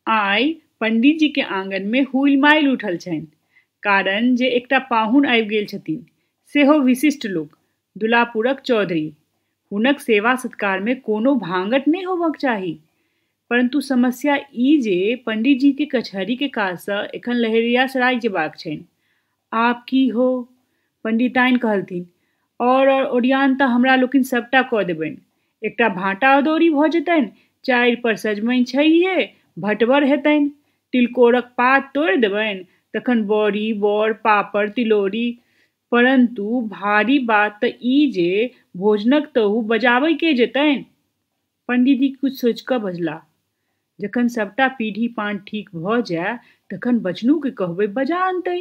आइ पंडितजी के आंगन मे हुलमाइल उठल छनि, कारण जे एकटा पाहुन आबि गेल छथिन, सेहो विशिष्ट लोक, दुलापुरक चौधरी। हुनक सेवा सत्कार मे कोनो भांगठ नहि होबक चाही। परन्तु समस्या ई जे पंडितजी के कचहरी के काज सँ एखन लहेरियासराय जेबाक छनि। आब की हो? पंडिताइन कहलथिन, और ओरियान तऽ हमरा लोकनि सबटा कऽ देबनि। एकटा भाँटा अदौरी भऽ जेतनि, चारि पर सजमनि छैहे, भटबर हेतनि, तिलकोरक पात तोड़ि देबनि, तखन बड़ी, बड़, पापड़, तिलौरी। परन्तु भारी बात तऽ ई जे भोजनक तहु बजाबय के जेतनि? पंडितजी किछु सोचि कऽ बजलाह, जखन सबटा पीढ़ी पान ठीक भऽ जाय तखन बचनू के कहबै बजा अनतै।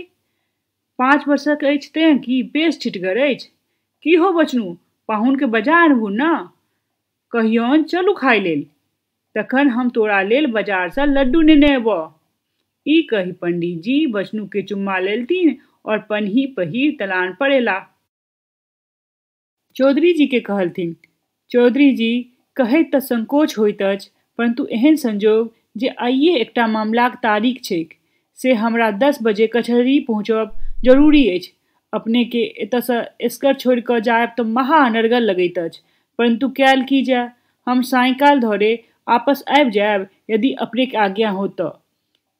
5 वर्षक अछि तेँ की बेस छिटगर अछि। की हो बचनू, पाहुन के बजा अनबू ने? कहियौन चलू खाय लेल, तखन हम तोरा लेल बाजारसँ लड्डू नेने अयबह। ई कहि पंडितजी बचनू के चुम्मा लेलथिन और पनही पहिर दलान पर अयलाह। चौधरी जी के कहलथिन, चौधरी जी, कहैत तऽ संकोच होइत अछि, परन्तु एहन संजोग जे आइये एकटा मामलाक तारीख छैक, से हमरा 10 बजे कचहरी पहुँचब जरूरी अछि। अपने के एतऽसँ एसगर छोड़ि कऽ जायब तऽ महा अनर्गल लगैत अछि, परन्तु कयल की जाय? हम सायंकाल धरे आपस आबि जायब यदि अपनेक आज्ञा हो तऽ।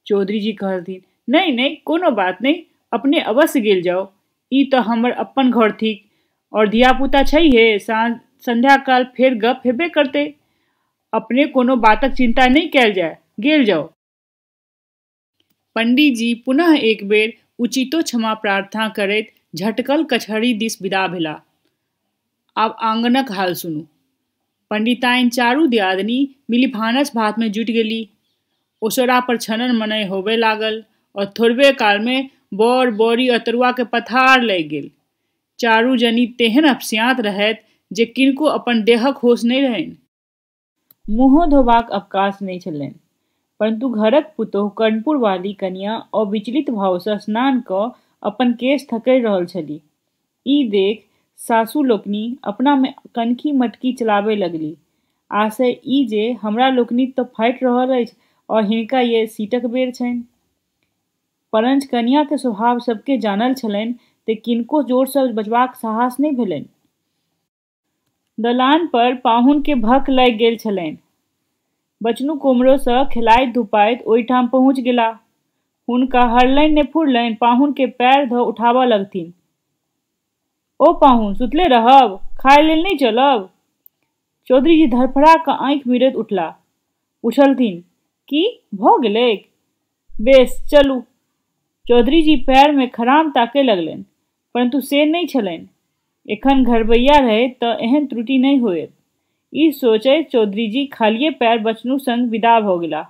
चौधरी जी कहलथिन, नहि नहि, कोनो बात नहि, अपने अवश्य गेल जाउ। ई तऽ हमर अपन घर थिक और धियापुता छैहे, संध्याकाल फेर गप हेबे करतै। अपने कोनो बातक चिंता नहि कयल जाय, गेल जाउ। पंडितजी पुनः एक बेर उचितो क्षमा प्रार्थना करैत झटकल कचहरी दिस विदा भेलाह। आब आंगनक हाल सुनू। पंडिताइन चारू दियादनी मिलि भानस भात मे जुटि गेली। ओसरा पर छनन मनय होबय लागल और थोड़बे काल मे बड़, बड़ी आ तरुआ के पथार लागि गेल। चारू जनी तेहन अपस्याँत रहथि जे किनको अपन देहक होश नहि रहनि। मुँहो धोबाक अवकाश नहि छलनि। परन्तु घरक पुतोहु कर्णपुर वाली कनियाँ अविचलित भावसँ स्नान कऽ अपन केश थकरि रहल छलीह। ई देखि सासु लोकनि अपना मे कनखी मटकी चलाबय लगलीह। आशय ई जे हमरा लोकनिक तऽ फाटि रहल अछि और हिनका ये सीटक बेर छनि। परञ्च कनियाँ के स्वभाव सबके जानल छलनि तेँ किनको जोरसँ बजबाक साहस नहि भेलनि। दलान पर पाहुन के भक्क लागि गेल छलनि। बचनू कोम्हरोसँ खेलाइत धुपाइत ओहिठाम पहुँचि गेलाह। हुनका हरलनि ने फुरलनि, पाहुन के पैर धऽ उठाबऽ लगथिन। ओ पाहुन, सुतले रहब? खाय लेल नहि चलब? चौधरी जी धड़फड़ा कऽ आँखि मिरैत उठलाह। पुछलथिन, की भऽ गेलैक? बेस चलू। चौधरी जी पैर मे खराम ताकय लगलनि, परन्तु से नहि छलनि। एखन घरबैया रहैत तऽ एहन त्रुटि नहि होइत। ई सोचैत चौधरी जी खालिए पैर बचनू संग विदा भऽ गेलाह।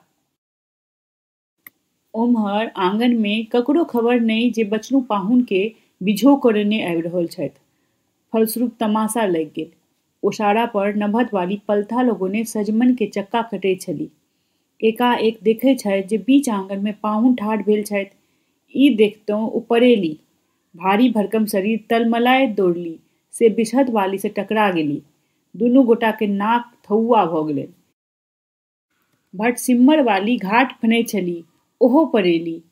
ओम्हर आंगन मे ककरो खबर नहि जे बचनू पाहुन के बिझो करेने आबि रहल छथि। फलस्वरूप तमाशा लागि गेल। ओसारा पर नभत वाली पलथा लगौने सजमनि के चक्का कटैत छलीह। एकाएक देखैत छथि जे बीच आंगन मे पाहुन ठाढ़ भेल छथि। ई देखितहुँ ओ पड़ेली। भारी भरकम शरीर तलमलाइत दौड़ली, से बिसहत वाली से टकरा गेली। दुनू गोटा के नाक थौआ भऽ गेलनि। भटसिम्मर वाली घाट फनैत छली, ओहो पड़ेली।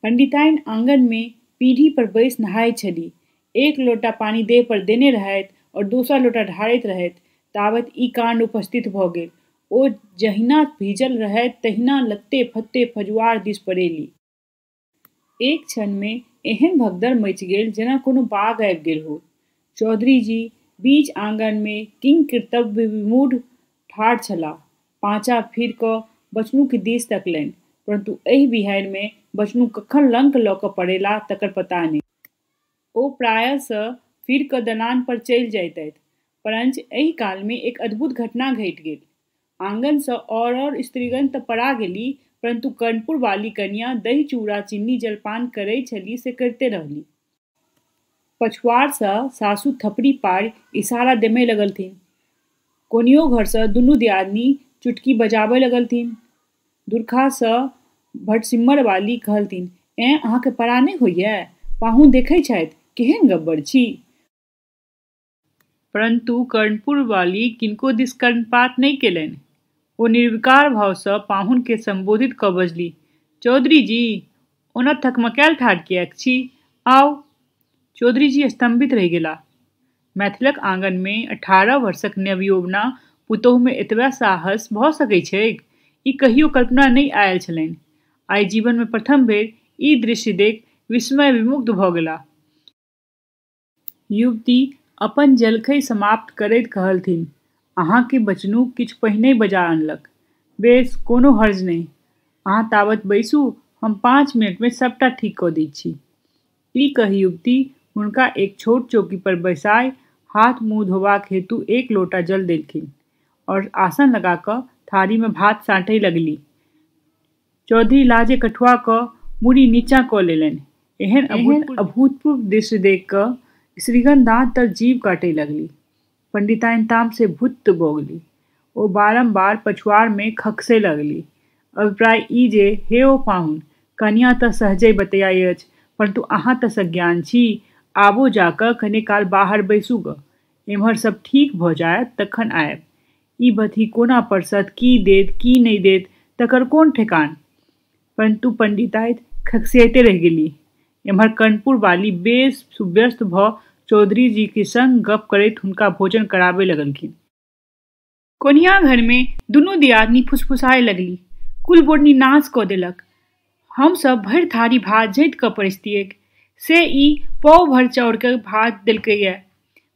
पंडिताइन आंगन मे पीढ़ी पर बैसि नहाइत छली। एक लोटा पानि देह पर देने रहथि और दोसर लोटा ढारैत रहथि, ताबत ई काण्ड उपस्थित भऽ गेल। ओ जहिना भीजल रहथि तहिना लत्ते फत्ते फजुआर दिस पड़ेली। एक क्षण मे एहन भगदड़ मचि गेल जेना कोनो बाघ आबि गेल हो। चौधरी जी बीच आंगन मे किंकर्तव्यविमूढ़ ठाढ़ छलाह। पाछाँ फिरि कऽ बचनू के दिस तकलनि, परन्तु एहि बिहाड़ि मे बचनू कखन लंक लऽ कऽ पड़ेलाह तकर पता नहि। ओ प्रायसँ फिरि कऽ दलान पर चलि जइतथि, परञ्च एहि काल मे एक अद्भुत घटना घटि गेल। आंगन सँ और स्त्रीगण तऽ पड़ा गेली, परन्तु कर्णपुर वाली कनियाँ दही चूड़ा चिन्नी जलपान करैत छली से करिते रहली। पछुआड़ सँ सासु थपड़ी पाड़ि इशारा देमय लगलथिन। कोनियो घर सँ दुनू दियादनी चुटकी बजाबय लगलथिन। दुरखा सँ भटसिम्मर वाली कहलथिन, ऐं, अहाँके परा नहि होइए? पाहुन देखै छथि, केहन गब्बर छी। परन्तु कर्णपुर वाली किनको दिस कर्णपात नहि कयलनि। ओ निर्विकार भावसँ पाहुनकेँ सम्बोधित कऽ बजलीह, "चौधरी जी, ओना थकमकायल ठाढ़ किएक छी? आउ।" चौधरीजी स्तम्भित रहि गेलाह। मैथिलक आङनमे 18 वर्षक नवयौवना पुतोहुमे एतबा साहस भऽ सकैत छैक, ई कहियो कल्पना नहि आयल छलनि। आइ जीवनमे प्रथम बेर ई दृश्य देखि विस्मय-विमुग्ध भऽ गेलाह। युवती अपन जलखै समाप्त करैत कहलथिन, "अहाँकेँ बचनू किछु पहिनहि बजा अनलक। बेस, कोनो हर्ज नहि। अहाँ तावत बैसू, हम 5 मिनटमे सभटा ठीक कऽ दैत छी।" ई कहि युवती हुनका एक छोट चौकी पर बैसाय हाथ-मुँह धोबाक हेतु एक लोटा जल देलथिन और आसन लगा कऽ थारीमे भात साँटय लगलीह। चौधरी लाजे कठुआ कऽ मूड़ी नीचा कऽ लेलनि। एहन अभूतपूर्व दृश्य देखि कऽ स्त्रीगण दाँत तर जीभ काटय लगलीह। पंडिताइन तामसे भुत्त भऽ गेलीह। ओ बारंबार पछुआड़मे खखसय लगलीह। अभिप्राय ई जे हे ओ पाहुन, कनियाँ तँ सहजहि बतियाइ अछि, परन्तु अहाँ तँ सज्ञान छी। आबो जा कऽ कने काल बाहर बैसू गऽ। एम्हर सभ ठीक भऽ जायत तखन आयब। ई बतही कोना परसत, की देत, की नहि देत, तकर कोन ठेकान? परन्तु पंडिताइन खखसियाइते रहि गेलीह। एम्हर कर्णपुरवाली बेस सुभ्यस्त भऽ चौधरीजीक संग गप्प करैत हुनका भोजन कराबय लगलखिन। कोनिया घरमे दुनू दियादिनी फुसफुसाय लगलीह, "कुल-बोढ़नी नाश कऽ देलक। हम सभ भरि थारी भात जाँति कऽ परसितिऐक, से ई पाव भरि चाउरक भात देलकैए।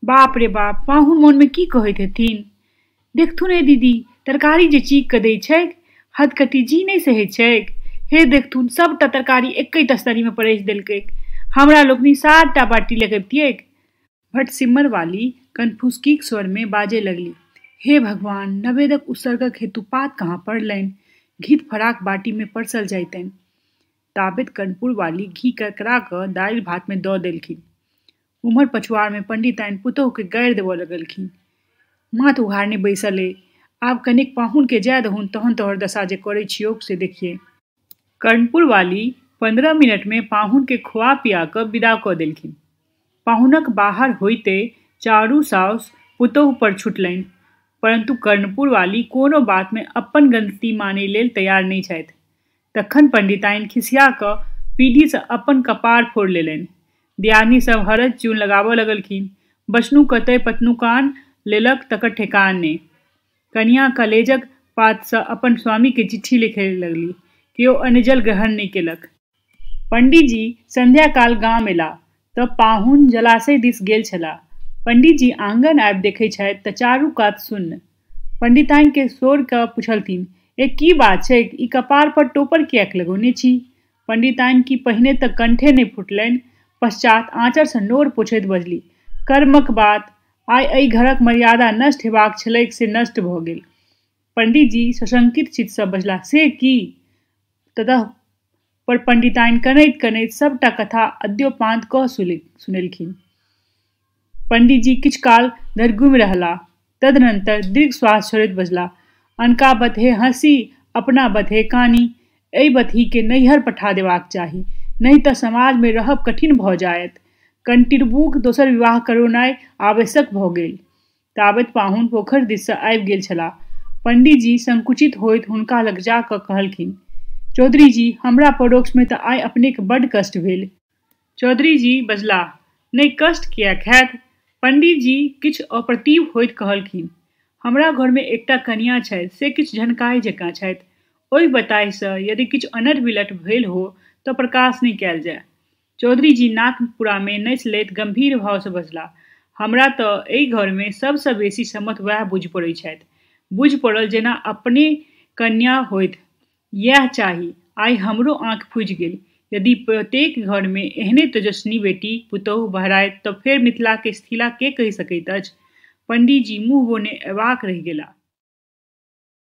बाप रे बाप, पाहुन मोनमे की कहैत हेथिन? देखथुन हे दीदी, तरकारी जे चीखि कऽ दैत छैक, हदकटी जी नहि सहैत छैक। हे देखथुन, सभ टा तरकारी एकहि तस्तरीमे परसि देलकैक। हमरा लोकनि 7 टा बाटी लगबितिऐक।" भटसिम्मरवाली कनफुसकीक स्वरमे बाजय लगलीह, "हे भगवान! नवेदक उत्सर्गक हेतु पात कहाँ पड़लनि? घृत फराक बाटीमे परसल जइतनि।" ताबत कर्णपुरवाली घी करकरा कऽ दालि-भातमे दऽ देलखिन। ओम्हर पछुआड़मे पंडिताइन पुतोहुकेँ गारि देबय लगलखिन, "माथ उघारने बैसल अइ। आब कनेक पाहुनकेँ जाय दहुन तखन तोहर दशा जे करैत छियौक से देखिहे।" कर्णपुरवाली 15 मिनटमे पाहुनकेँ खोआ-पिआ कऽ विदा कऽ देलखिन। पाहुनक बाहर होइते चारू साउस पुतोहु पर छुटलनि, परन्तु कर्णपुरवाली कोनो बातमे अपन गलती मानय लेल तैयार नहि छथि। तखन पंडिताइन खिसिया कऽ पीढ़ीसँ अपन कपार फोड़ि लेलनि। दियादिनी सभ हरद-चून लगाबय लगलखिन। बचनू कतय पतनुकान लेलक तकर ठेकान नहि। कनियाँ कलेजक पातसँ अपन स्वामीकेँ चिट्ठी लिखय लगलीह। केओ अन्नजल ग्रहण नहि केलक। पंडीजी संध्याकाल गाम अयलाह तँ पाहुन जलाशय दिस गेल छलाह। पंडीजी आङन आबि देखैत छथि तँ चारू कात सुन्न। पंडिताइनकेँ सोर कऽ पुछलथिन, "ऐ की बात छैक? ई कपार पर टोपर किएक लगौने छी?" पंडिताइन की पहिने तँ कंठे नहि फुटलनि, पश्चात् आँचरसँ नोर पोछैत बजलीह, "कर्मक बात! आइ एहि घरक मर्यादा नष्ट हेबाक छलैक से नष्ट भऽ गेल।" पंडीजी सशंकित चित्तसँ बजलाह, "से की?" ततः पर पंडिताइन कनैत-कनैत सभटा कथा आद्योपान्त कऽ सुनेलखिन। पंडीजी किछु काल धरि गुम्म रहलाह। तदनन्तर दीर्घ श्वास छोड़ैत बजलाह, "अनका बतहे हँसी, अपना बतहे कानी। एहि बतहीकेँ नैहर पठा देबाक चाही, नहि तँ समाजमे रहब कठिन भऽ जायत।" कंटिरबूक दोसर विवाह करौनाइ आवश्यक भऽ गेल। ताबत पाहुन पोखरि दिससँ आबि गेल छलाह। पंडीजी संकुचित होइत हुनका लग जा कऽ कहलखिन, "चौधरीजी, हमरा परोक्षमे तँ आइ अपनेकेँ बड्ड कष्ट भेल।" चौधरीजी बजलाह, "नहि कष्ट किएक हैत?" पंडीजी किछु अप्रतिभ होइत कहलखिन, "हमरा घरमे एकटा कनियाँ छथि से किछु झनकाहि जकाँ छथि। ओहि बताहिसँ यदि किछु अनट-बिलट भेल हो तँ प्रकाश नहि कयल जाय।" चौधरीजी नाकपुरामे नसि लैत गम्भीर भावसँ बजलाह, "हमरा तँ एहि घरमे सभसँ बेसी समर्थ वैह बूझि पड़ैत छथि। बूझि पड़ल जेना अपने कन्या होथि। यैह चाही। आइ हमरो आँखि फूजि गेल। यदि प्रत्येक घरमे एहने तेजस्विनी बेटी-पुतोहु बहरायत तँ फेर मिथिलाकेँ शिथिला के कहि सकैत अछि?" पंडीजी मुँह बौने अवाक् रहि गेलाह।